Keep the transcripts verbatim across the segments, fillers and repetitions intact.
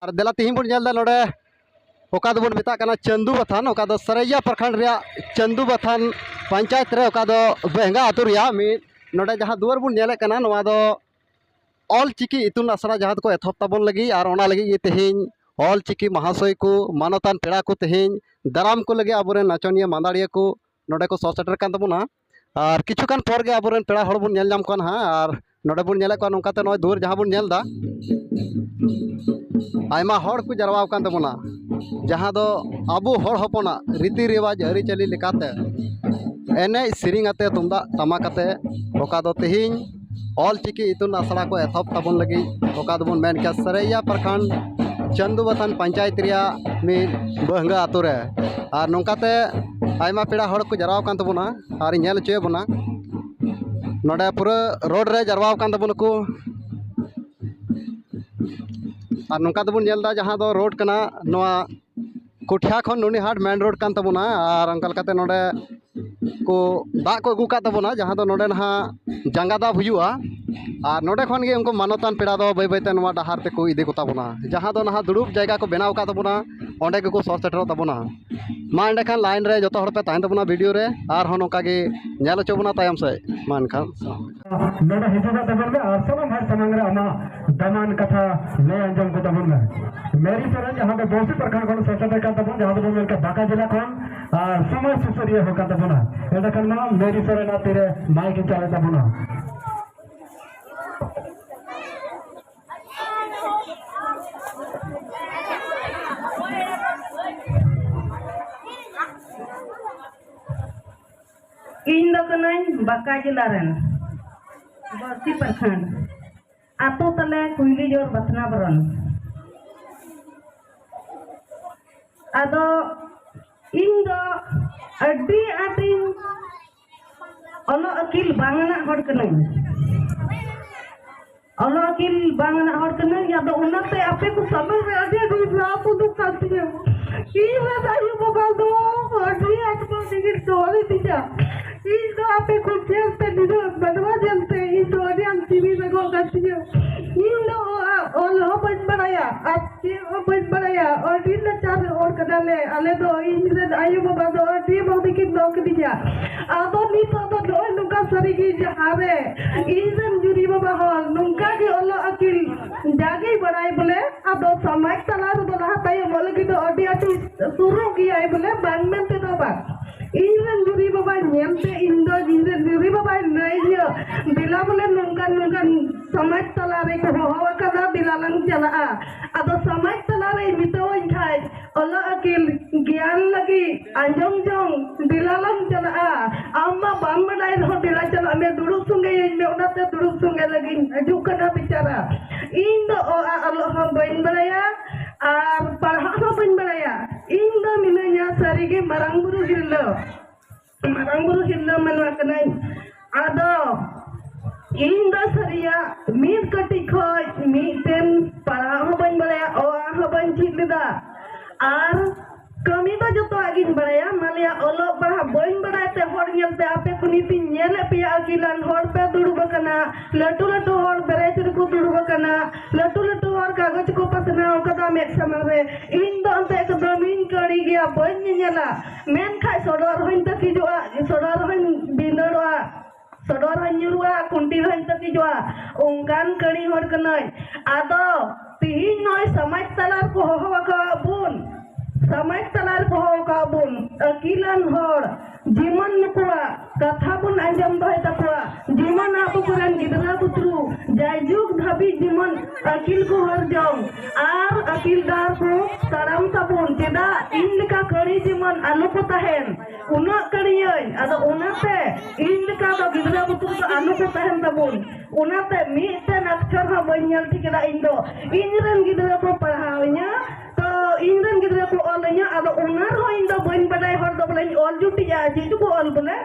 ᱟᱨ ᱫᱮᱞᱟ, ᱛᱮᱦᱮᱧ ᱵᱚᱱ ᱧᱮᱞ ᱮᱫᱟ ᱱᱚᱰᱮ ᱚᱠᱟ ᱫᱚᱵᱚᱱ ᱢᱮᱛᱟᱜ ᱠᱟᱱᱟ ᱪᱟᱱᱫᱩ ᱵᱟᱛᱷᱟᱱ, ᱚᱠᱟ ᱫᱚ ᱥᱟᱨᱟᱭᱟ ᱯᱨᱚᱠᱷᱚᱸᱰ ᱨᱮᱭᱟᱜ ᱪᱟᱱᱫᱩ ᱵᱟᱛᱷᱟᱱ ᱯᱚᱧᱪᱟᱭᱮᱛ ᱨᱮ, ᱚᱠᱟ ᱫᱚ ᱵᱮᱦᱸᱜᱟ ᱟᱹᱛᱩ ᱨᱮᱭᱟᱜ ᱢᱤᱫ, ᱱᱚᱰᱮ ᱡᱟᱦᱟᱸ ᱫᱩᱣᱟᱹᱨ ᱵᱚᱱ ᱧᱮᱞᱮᱫ ᱠᱟᱱᱟ, ᱱᱚᱣᱟ ᱫᱚ ᱚᱞ ᱪᱤᱠᱤ ᱤᱛᱩᱱ ᱟᱥᱲᱟ ᱡᱟᱦᱟᱸ ᱫᱚᱠᱚ ᱮᱛᱚᱦᱚᱵ ᱛᱟᱵᱚᱱ ᱞᱟᱹᱜᱤᱫ, ᱟᱨ ᱚᱱᱟ ᱞᱟᱹᱜᱤᱫ ᱜᱮ ᱛᱮᱦᱮᱧ ᱚᱞ ᱪᱤᱠᱤ ᱢᱟᱦᱟᱥᱚᱭ ᱠᱚ, ᱢᱟᱱᱚᱛᱟᱱ ᱯᱮᱲᱟ ᱠᱚ ᱛᱮᱦᱮᱧ ᱫᱟᱨᱟᱢ ᱠᱚ ᱞᱟᱹᱜᱤᱫ ᱟᱵᱚᱨᱮᱱ ᱱᱟᱪᱚᱱᱤᱭᱟᱹ ᱢᱟᱱᱫᱟᱲᱤᱭᱟᱹ ᱠᱚ ᱱᱚᱰᱮ ᱠᱚ ᱥᱚᱦᱚᱨ ᱥᱮᱴᱮᱨ ᱠᱟᱱ ᱛᱟᱵᱚᱱᱟ᱾ ᱟᱨ ᱠᱤᱪᱷᱩ ᱠᱷᱟᱱ ᱯᱚᱨ ᱜᱮ ᱟᱵᱚᱨᱮᱱ ᱯᱮᱲᱟ ᱦᱚᱲ ᱵᱚᱱ ᱧᱮᱞ ᱧᱟᱢ ᱠᱚᱣᱟ ᱱᱟᱦᱟᱜ᱾ ᱟᱨ ᱱᱚᱰᱮ ᱵᱚᱱ ᱧᱮᱞᱮᱫ ᱠᱚᱣᱟ, ᱱᱚᱝᱠᱟᱛᱮ ᱱᱚᱜᱼᱚᱭ ᱫᱩᱣᱟᱹᱨ ᱡᱟᱦᱟᱸ ᱵᱚᱱ ᱧᱮᱞ ᱮᱫᱟ, ᱟᱭᱢᱟ ᱦᱚᱲ ᱠᱚ ᱡᱟᱨᱣᱟ ᱟᱠᱟᱱ ᱛᱟᱵᱚᱱᱟ, ᱡᱟᱦᱟᱸ ᱫᱚ ᱟᱵᱚ ᱦᱚᱲ ᱦᱚᱯᱚᱱᱟᱜ ᱨᱤᱛᱤ ᱨᱮᱣᱟᱡᱽ ᱟᱹᱨᱤᱪᱟᱹᱞᱤ ᱞᱮᱠᱟᱛᱮ ᱮᱱᱮᱡ ᱥᱮᱨᱮᱧ ᱟᱛᱮ, ᱛᱩᱢᱫᱟᱜ ᱴᱟᱢᱟᱠ ᱟᱛᱮ, ᱚᱠᱟ ᱫᱚ ᱛᱮᱦᱮᱧ ᱚᱞ ᱪᱤᱠᱤ ᱤᱛᱩᱱ ᱟᱥᱲᱟ ᱠᱚ ᱮᱛᱚᱦᱚᱵ ᱛᱟᱵᱚᱱ ᱞᱟᱹᱜᱤᱫ, ᱚᱠᱟ ᱫᱚᱵᱚᱱ ᱢᱮᱱ ᱠᱮᱭᱟ ᱥᱟᱨᱟᱭᱟ ᱯᱨᱚᱠᱷᱚᱸᱰ ᱪᱟᱱᱫᱩ ᱵᱟᱛᱷᱟᱱ ᱯᱚᱧᱪᱟᱭᱮᱛ ᱨᱮᱭᱟᱜ ᱢᱤᱫ ᱵᱟᱹᱦᱜᱟᱹ ᱟᱛᱳ ᱨᱮ᱾ ᱟᱨ ᱱᱚᱝᱠᱟᱛᱮ ᱟᱭᱢᱟ ᱯᱮᱲᱟ ᱦᱚᱲ ᱠᱚ ᱡᱟᱨᱣᱟ ᱟᱠᱟᱱ ᱛᱟᱵᱚᱱᱟ, ᱟᱨᱤᱧ ᱧᱮᱞ ᱦᱚᱪᱚᱭᱮᱫ ᱵᱚᱱᱟ ᱱᱚᱰᱮ ᱯᱩᱨᱟᱹ ᱨᱳᱰ ᱨᱮ ᱡᱟᱨᱣᱟ ᱟᱠᱟᱱ ᱛᱟᱵᱚᱱᱟᱠᱚ᱾ ᱟᱨ ᱱᱚᱝᱠᱟ ᱛᱮᱵᱚᱱ ᱧᱮᱞ ᱮᱫᱟ, ᱡᱟᱦᱟᱸ ᱫᱚ ᱨᱳᱰ ᱠᱟᱱᱟ, ᱱᱚᱣᱟ ᱠᱩᱴᱷᱤᱭᱟ ᱠᱷᱚᱱ ᱱᱩᱱᱤᱦᱟᱴ ᱢᱮᱱ ᱨᱳᱰ ᱠᱟᱱ ᱛᱟᱵᱚᱱᱟ᱾ ᱟᱨ ᱚᱱᱠᱟ ᱞᱮᱠᱟᱛᱮ ᱱᱚᱰᱮ ᱠᱚ ᱫᱟᱜ ᱠᱚ ᱟᱹᱜᱩ ᱠᱟᱜ ᱛᱟᱵᱚᱱᱟ, ᱡᱟᱦᱟᱸ ᱫᱚ ᱱᱚᱰᱮ ᱱᱟᱦᱟᱜ ᱡᱟᱸᱜᱟ ᱫᱟᱵ ᱦᱩᱭᱩᱜᱼᱟ᱾ ᱟᱨ ᱱᱚᱰᱮ ᱠᱷᱚᱱ ᱜᱮ ᱩᱱᱠᱩ ᱢᱟᱱᱚᱛᱟᱱ ᱯᱮᱲᱟ ᱫᱚ ᱵᱟᱹᱭ ᱵᱟᱹᱭᱛᱮ ᱱᱚᱣᱟ ᱰᱟᱦᱟᱨ ᱛᱮᱠᱚ ᱤᱫᱤ ᱠᱚᱛᱟ ᱵᱚᱱᱟ, ᱡᱟᱦᱟᱸ ᱫᱚ ᱱᱟᱦᱟᱜ ᱫᱩᱲᱩᱵ ᱡᱟᱭᱜᱟ ᱠᱚ ᱵᱮᱱᱟᱣ ᱟᱠᱟᱫ ᱛᱟᱵᱚᱱᱟ, ᱚᱸᱰᱮ ᱜᱮᱠᱚ ᱥᱚᱦᱚᱨ ᱥᱮᱴᱮᱨᱚᱜ ᱛᱟᱵᱚᱱᱟ᱾ ᱢᱟ ᱮᱸᱰᱮᱠᱷᱟᱱ ᱞᱟᱭᱤᱱ ᱨᱮ ᱡᱚᱛᱚ ᱦᱚᱲ ᱯᱮ ᱛᱟᱦᱮᱱ ᱛᱟᱵᱚᱱᱟ ᱵᱷᱤᱰᱤᱭᱳ ᱨᱮ, ᱟᱨᱦᱚᱸ ᱱᱚᱝᱠᱟ ᱜᱮ ᱧᱮᱞ ᱦᱚᱪᱚ ᱵᱚᱱᱟ ᱛᱟᱭᱚᱢ ᱥᱮᱫ᱾ ᱢᱟ ᱮᱱᱠᱷᱟᱱ ᱱᱚᱰᱮ ᱦᱤᱡᱩᱜᱚᱜ ᱛᱟᱵᱚᱱ ᱢᱮ ᱟᱨ ᱥᱟᱱᱟᱢ ᱦᱚᱲ ᱥᱟᱢᱟᱝ ᱨᱮ ᱟᱢᱟᱜ ᱫᱟᱢᱟᱱ ᱠᱟᱛᱷᱟ ᱞᱟᱹᱭ ᱟᱸᱡᱚᱢ ᱠᱚ ᱛᱟᱵᱚᱱ ᱢᱮ᱾ ᱢᱮᱨᱤ ᱥᱚᱨᱮᱱ, ᱡᱟᱦᱟᱸ ᱫᱚ ᱵᱚᱝᱥᱤ ᱯᱨᱚᱠᱷᱚᱸᱰ ᱠᱷᱚᱱ ᱥᱮᱴᱮᱨ ᱠᱟᱱ ᱛᱟᱵᱚᱱ, ᱡᱟᱦᱟᱸ ᱫᱚᱵᱚᱱ ᱢᱮᱱ ᱠᱮᱫ ᱵᱟᱸᱠᱟ ᱡᱮᱞᱟ ᱠᱷᱚᱱ, ᱟᱨ ᱥᱚᱢᱟᱡᱽ ᱥᱩᱥᱟᱹᱨᱤᱭᱟᱹ ᱦᱚᱸ ᱠᱟᱱ ᱛᱟᱵᱚᱱᱟ᱾ ᱮᱸᱰᱮᱠᱷᱟᱱ ᱢᱟ ᱢᱮᱨᱤ ᱥᱚᱨᱮᱱᱟᱜ ᱛᱤᱨᱮ ᱢᱟᱭᱤᱠ ᱤᱧ ᱪᱟᱞᱮᱫ ᱛᱟᱵᱚᱱᱟ᱾ ᱤᱧ ᱫᱚ ᱠᱟᱹᱱᱟᱹᱧ ᱵᱟᱸᱠᱟ ᱡᱮᱞᱟ ᱨᱮᱱ, ᱵᱚᱥᱛᱤ ᱯᱨᱚᱠᱷᱚᱸᱰ, ᱟᱛᱳ ᱛᱟᱞᱮ ᱠᱩᱭᱞᱤᱡᱳᱨ ᱵᱟᱛᱷᱱᱟ ᱵᱚᱨᱚᱱ᱾ ᱟᱫᱚ ᱤᱧ ᱫᱚ ᱟᱹᱰᱤ ᱟᱸᱴᱤᱧ ᱚᱞᱚᱜ ᱟᱹᱠᱤᱞ ᱵᱟᱝ ᱟᱱᱟᱜ ᱦᱚᱲ ᱠᱟᱹᱱᱟᱹᱧ᱾ ᱚᱞᱚᱜ ᱟᱹᱠᱤᱞ ᱵᱟᱝ ᱟᱱᱟᱜ ᱦᱚᱲ ᱠᱟᱹᱱᱟᱹᱧ, ᱟᱫᱚ ᱚᱱᱟᱛᱮ ᱟᱯᱮ ᱠᱚ ᱥᱟᱢᱟᱝ ᱨᱮ ᱟᱹᱰᱤ ᱟᱹᱰᱤ ᱨᱟᱜ ᱩᱰᱩᱠ ᱠᱟᱱ ᱛᱤᱧᱟᱹ᱾ ᱤᱧ ᱨᱮᱱ ᱟᱭᱳ ᱵᱟᱵᱟ ᱫᱚ ᱟᱹᱰᱤ ᱟᱸᱴ ᱠᱚ ᱱᱤᱦᱤᱨ ᱠᱚ ᱚᱞ ᱤᱫᱤᱧᱟ᱾ ᱤᱧ ᱫᱚ ᱟᱯᱮ ᱠᱚ ᱧᱮᱞ ᱛᱮ, ᱱᱤᱱᱟᱹᱜ ᱢᱟᱱᱣᱟ ᱧᱮᱞ ᱛᱮ ᱤᱧ ᱫᱚ ᱟᱹᱰᱤ ᱟᱸᱴ ᱡᱤᱣᱤ ᱨᱟᱹᱜᱚᱜ ᱠᱟᱱ ᱛᱤᱧᱟᱹ᱾ ᱤᱧ ᱫᱚ ᱚᱞ ᱦᱚᱸ ᱵᱟᱹᱧ ᱵᱟᱲᱟᱭᱟ, ᱟᱨ ᱪᱮᱫ ᱟᱭᱳ ᱵᱟᱵᱟ ᱫᱚ ᱟᱹᱰᱤ ᱵᱷᱟᱹᱜᱤ ᱠᱤᱱ ᱫᱚᱦᱚ ᱠᱤᱫᱤᱧᱟ᱾ ᱟᱫᱚ ᱱᱤᱛᱚᱜ ᱫᱚ ᱱᱚᱜᱼᱚᱭ ᱱᱚᱝᱠᱟ ᱥᱟᱹᱨᱤᱜᱮ ᱡᱟᱦᱟᱸ ᱨᱮ ᱤᱧ ᱨᱮᱱ ᱡᱩᱨᱤ ᱵᱟᱵᱟ ᱦᱚᱸ ᱱᱚᱝᱠᱟ ᱜᱮ ᱚᱞᱚᱜ ᱟᱹᱠᱤᱞ ᱡᱟᱜᱮᱭ ᱵᱟᱲᱟᱭ ᱵᱚᱞᱮ, ᱟᱫᱚ ᱥᱚᱢᱟᱡᱽ ᱛᱟᱞᱟ ᱨᱮᱫᱚ ᱞᱟᱦᱟ ᱛᱟᱭᱚᱢᱚᱜ ᱞᱟᱹᱜᱤᱫ ᱫᱚ ᱟᱹᱰᱤ ᱟᱸᱴ ᱥᱩᱨᱩᱜ ᱜᱮᱭᱟᱭ ᱵᱚᱞᱮ, ᱵᱟᱝ ᱢᱮᱱᱛᱮ ᱫᱚ ᱵᱟᱝ᱾ ᱤᱧ ᱨᱮᱱ ᱡᱩᱨᱤ ᱵᱟᱵᱟ ᱧᱮᱞᱛᱮ ᱤᱧ ᱫᱚ ᱤᱧ ᱨᱮᱱ ᱡᱩᱨᱤ ᱵᱟᱵᱟᱭ ᱞᱟᱹᱭᱟᱹᱧᱟᱹ, ᱫᱮᱞᱟ ᱵᱚᱞᱮ ᱱᱚᱝᱠᱟᱱ ᱱᱚᱝᱠᱟᱱ ᱥᱚᱢᱟᱡᱽ ᱛᱟᱞᱟ ᱨᱮᱠᱚ ᱦᱚᱦᱚ ᱟᱠᱟᱫᱟ, ᱫᱮᱞᱟ ᱞᱟᱝ ᱪᱟᱞᱟᱜᱼᱟ᱾ ᱟᱫᱚ ᱥᱚᱢᱟᱡᱽ ᱛᱟᱞᱟ ᱨᱮᱭ ᱢᱮᱛᱟᱣᱟᱹᱧ ᱠᱷᱟᱡ, ᱚᱞᱚᱜ ᱟᱹᱠᱤᱞ ᱜᱮᱭᱟᱱ ᱞᱟᱹᱜᱤᱫ ᱟᱸᱡᱚᱢ ᱡᱚᱝ ᱫᱮᱞᱟ ᱞᱟᱝ ᱪᱟᱞᱟᱜᱼᱟ᱾ ᱟᱢ ᱢᱟ ᱵᱟᱢ ᱵᱟᱰᱟᱭ ᱨᱮᱦᱚᱸ ᱫᱮᱞᱟ ᱪᱟᱞᱟᱜ ᱢᱮ, ᱫᱩᱲᱩᱵ ᱥᱚᱸᱜᱮᱭᱟᱹᱧ ᱢᱮ, ᱚᱱᱟᱛᱮ ᱫᱩᱲᱩᱵ ᱥᱚᱸᱜᱮ ᱞᱟᱹᱜᱤᱫ ᱤᱧ ᱦᱤᱡᱩᱜ ᱠᱟᱱᱟ ᱵᱮᱪᱟᱨᱟ᱾ ᱤᱧ ᱫᱚ ᱚ ᱟ ᱚᱞᱚᱜ ᱦᱚᱸ ᱵᱟᱹᱧ ᱵᱟᱲᱟᱭᱟ ᱟᱨ ᱯᱟᱲᱦᱟᱜ ᱦᱚᱸ ᱵᱟᱹᱧ ᱵᱟᱲᱟᱭᱟ᱾ ᱤᱧ ᱫᱚ ᱢᱤᱱᱟᱹᱧᱟ ᱥᱟᱹᱨᱤᱜᱮ ᱢᱟᱨᱟᱝ ᱵᱩᱨᱩ ᱦᱤᱨᱞᱟᱹ, ᱢᱟᱨᱟᱝ ᱵᱩᱨᱩ ᱦᱤᱨᱞᱟᱹ ᱢᱟᱱᱣᱟ ᱠᱟᱹᱱᱟᱹᱧ᱾ ᱟᱫᱚ ᱤᱧ ᱫᱚ ᱥᱟᱹᱨᱤᱭᱟᱜ ᱢᱤᱫ ᱠᱟᱹᱴᱤᱡ ᱠᱷᱚᱡ ᱢᱤᱫᱴᱮᱱ ᱯᱟᱲᱦᱟᱜ ᱦᱚᱸ ᱵᱟᱹᱧ ᱵᱟᱲᱟᱭᱟ, ᱚ ᱟ ᱦᱚᱸ ᱵᱟᱹᱧ ᱪᱮᱫ ᱞᱮᱫᱟ᱾ ᱟᱨ ᱠᱟᱹᱢᱤ ᱫᱚ ᱡᱚᱛᱚᱣᱟᱜ ᱜᱤᱧ ᱵᱟᱲᱟᱭᱟ, ᱢᱟᱱᱞᱤᱭᱟ ᱚᱞᱚᱜ ᱯᱟᱲᱦᱟᱜ ᱵᱟᱹᱧ ᱵᱟᱲᱟᱭ ᱛᱮ ᱦᱚᱲ ᱧᱮᱞᱛᱮ ᱟᱯᱮ ᱠᱚ ᱱᱤᱛᱤᱧ ᱧᱮᱞᱮᱫ ᱯᱮᱭᱟ, ᱟᱹᱠᱤᱞᱟᱱ ᱦᱚᱲ ᱯᱮ ᱫᱩᱲᱩᱵ ᱟᱠᱟᱱᱟ, ᱞᱟᱹᱴᱩ ᱞᱟᱹᱴᱩ ᱦᱚᱲ ᱵᱮᱨᱮᱪ ᱨᱮᱠᱚ ᱫᱩᱲᱩᱵ ᱟᱠᱟᱱᱟ, ᱞᱟᱹᱴᱩ ᱞᱟᱹᱴᱩ ᱦᱚᱲ ᱠᱟᱜᱚᱡᱽ ᱠᱚ ᱯᱟᱥᱱᱟᱣ ᱠᱟᱫᱟ ᱢᱮᱫ ᱥᱟᱢᱟᱝ ᱨᱮ᱾ ᱤᱧ ᱫᱚ ᱚᱱᱛᱮ ᱮᱠᱫᱚᱢᱤᱧ ᱠᱟᱹᱲᱤ ᱜᱮᱭᱟ, ᱵᱟᱹᱧ ᱧᱮᱧᱮᱞᱟ᱾ ᱢᱮᱱᱠᱷᱟᱡ ᱥᱚᱰᱚᱨ ᱦᱚᱸᱧ ᱛᱟᱹᱠᱤᱡᱚᱜᱼᱟ, ᱥᱚᱰᱚᱨ ᱦᱚᱸᱧ ᱵᱷᱤᱸᱫᱟᱹᱲᱚᱜᱼᱟ, ᱥᱚᱰᱚᱨ ᱦᱚᱸᱧ ᱧᱩᱨᱩᱜᱼᱟ, ᱠᱷᱩᱱᱴᱤ ᱨᱮᱦᱚᱸᱧ ᱛᱟᱹᱠᱤᱡᱚᱜᱼᱟ᱾ ᱚᱱᱠᱟᱱ ᱠᱟᱹᱲᱤ ᱦᱚᱲ ᱠᱟᱹᱱᱟᱹᱧ᱾ ᱟᱫᱚ ᱛᱤᱦᱤᱧ ᱱᱚᱜᱼᱚᱭ ᱥᱚᱢᱟᱡᱽ ᱛᱟᱞᱟ ᱨᱮᱠᱚ ᱦᱚᱦᱚ ᱟᱠᱟᱫ ᱵᱚᱱ, ᱥᱚᱢᱟᱡᱽ ᱛᱟᱞᱟ ᱨᱮᱠᱚ ᱦᱚᱦᱚ ᱟᱠᱟᱫ ᱵᱚᱱ, ᱟᱹᱠᱤᱞᱟᱱ ᱦᱚᱲ, ᱡᱮᱢᱚᱱ ᱱᱩᱠᱩᱣᱟᱜ ᱠᱟᱛᱷᱟ ᱵᱚᱱ ᱟᱸᱡᱚᱢ ᱫᱚᱦᱚᱭ ᱛᱟᱠᱚᱣᱟ, ᱡᱮᱢᱚᱱ ᱟᱵᱚ ᱠᱚᱨᱮᱱ ᱜᱤᱫᱽᱨᱟᱹ ᱵᱩᱛᱨᱩ ᱡᱟᱭᱡᱩᱜᱽ ᱫᱷᱟᱹᱵᱤᱡ ᱡᱮᱢᱚᱱ ᱟᱹᱠᱤᱞ ᱠᱚ ᱦᱟᱨ ᱡᱚᱝ ᱟᱨ ᱟᱹᱠᱤᱞ ᱰᱟᱦᱟᱨ ᱠᱚ ᱛᱟᱲᱟᱢ ᱛᱟᱵᱚᱱ᱾ ᱪᱮᱫᱟᱜ ᱤᱧ ᱞᱮᱠᱟ ᱠᱟᱹᱲᱤ ᱡᱮᱢᱚᱱ ᱟᱞᱚ ᱠᱚ ᱛᱟᱦᱮᱱ, ᱩᱱᱟᱹᱜ ᱠᱟᱹᱲᱤᱭᱟᱹᱧ᱾ ᱟᱫᱚ ᱚᱱᱟᱛᱮ ᱤᱧ ᱞᱮᱠᱟ ᱫᱚ ᱜᱤᱫᱽᱨᱟᱹ ᱵᱩᱛᱨᱩ ᱫᱚ ᱟᱞᱚ ᱠᱚ ᱛᱟᱦᱮᱱ ᱛᱟᱵᱚᱱ᱾ ᱚᱱᱟᱛᱮ ᱢᱤᱫᱴᱮᱱ ᱟᱠᱪᱷᱚᱨ ᱦᱚᱸ ᱵᱟᱹᱧ ᱧᱮᱞ ᱴᱷᱤᱠ ᱮᱫᱟ ᱤᱧ ᱫᱚ᱾ ᱤᱧ ᱨᱮᱱ ᱜᱤᱫᱽᱨᱟᱹ ᱠᱚ ᱯᱟᱲᱦᱟᱣ ᱤᱧᱟ, ᱛᱚ ᱤᱧ ᱨᱮᱱ ᱜᱤᱫᱽᱨᱟᱹ ᱠᱚ ᱚᱞ ᱤᱧᱟ, ᱟᱫᱚ ᱚᱱᱟ ᱨᱮᱦᱚᱸ ᱤᱧ ᱫᱚ ᱵᱟᱹᱧ ᱵᱟᱰᱟᱭ ᱦᱚᱲ ᱫᱚ ᱵᱚᱞᱮᱧ ᱚᱞ ᱡᱩᱴᱤᱡᱼᱟ, ᱪᱮᱫ ᱪᱚᱠᱚ ᱚᱞ ᱵᱚᱞᱮ,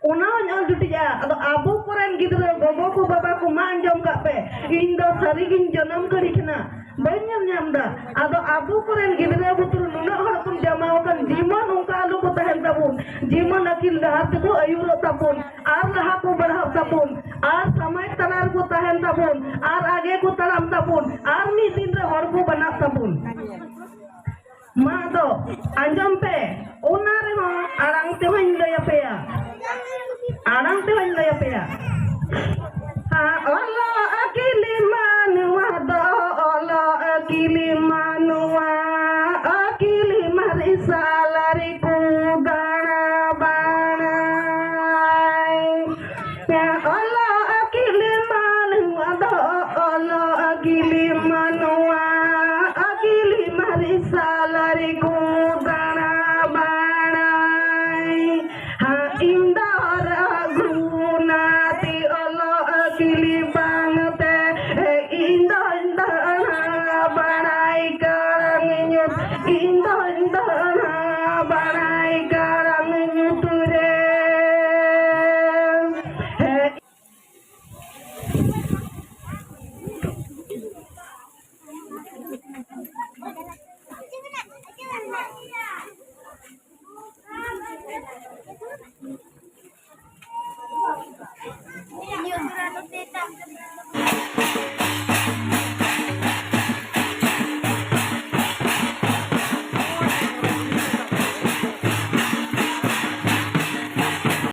ᱚᱱᱟ ᱦᱚᱸᱧ ᱚᱞ ᱡᱩᱴᱤᱡᱼᱟ᱾ ᱟᱫᱚ ᱟᱵᱚ ᱠᱚᱨᱮᱱ ᱜᱤᱫᱽᱨᱟᱹ ᱜᱚᱜᱚ ᱠᱚ ᱵᱟᱵᱟ ᱠᱚ ᱢᱟ ᱟᱸᱡᱚᱢ ᱠᱟᱜ ᱯᱮ, ᱤᱧ ᱫᱚ ᱥᱟᱹᱨᱤᱜᱤᱧ ᱡᱚᱱᱚᱢ ᱠᱟᱹᱲᱤ ᱠᱟᱱᱟ, ᱵᱟᱹᱧ ᱧᱮᱞ ᱧᱟᱢ ᱫᱟ᱾ ᱟᱫᱚ ᱟᱵᱚ ᱠᱚᱨᱮᱱ ᱜᱤᱫᱽᱨᱟᱹ ᱵᱩᱛᱨᱩ ᱱᱩᱱᱟᱹᱜ ᱦᱚᱲ ᱵᱚᱱ ᱡᱟᱢᱟ ᱟᱠᱟᱱ, ᱡᱮᱢᱚᱱ ᱚᱱᱠᱟ ᱟᱞᱚ ᱠᱚ ᱛᱟᱦᱮᱱ ᱛᱟᱵᱚᱱ, ᱡᱮᱢᱚᱱ ᱟᱹᱠᱤᱞ ᱰᱟᱦᱟᱨ ᱛᱮᱠᱚ ᱟᱹᱭᱩᱨᱚᱜ ᱛᱟᱵᱚᱱ ᱟᱨ ᱞᱟᱦᱟ ᱠᱚ ᱵᱟᱲᱦᱟᱜ ᱛᱟᱵᱚᱱ ᱟᱨ ᱥᱚᱢᱟᱡᱽ ᱛᱟᱞᱟ ᱨᱮᱠᱚ ᱛᱟᱦᱮᱱ ᱛᱟᱵᱚᱱ ᱟᱨ ᱟᱜᱮ ᱠᱚ ᱛᱟᱲᱟᱢ ᱛᱟᱵᱚᱱ ᱟᱨ ᱢᱤᱫ ᱫᱤᱱ ᱨᱮ ᱦᱚᱲ ᱠᱚ ᱵᱮᱱᱟᱜ ᱛᱟᱵᱚᱱ᱾ ᱢᱟ ᱟᱫᱚ ᱟᱸᱡᱚᱢ ᱯᱮ, ᱚᱱᱟ ᱨᱮᱦᱚᱸ ᱟᱲᱟᱝ ᱛᱮᱦᱚᱧ ᱞᱟᱹᱭ ᱟᱯᱮᱭᱟ, ᱟᱲᱟᱝ ᱛᱮᱦᱚᱧ ᱞᱟᱹᱭ ᱟᱯᱮᱭᱟ᱾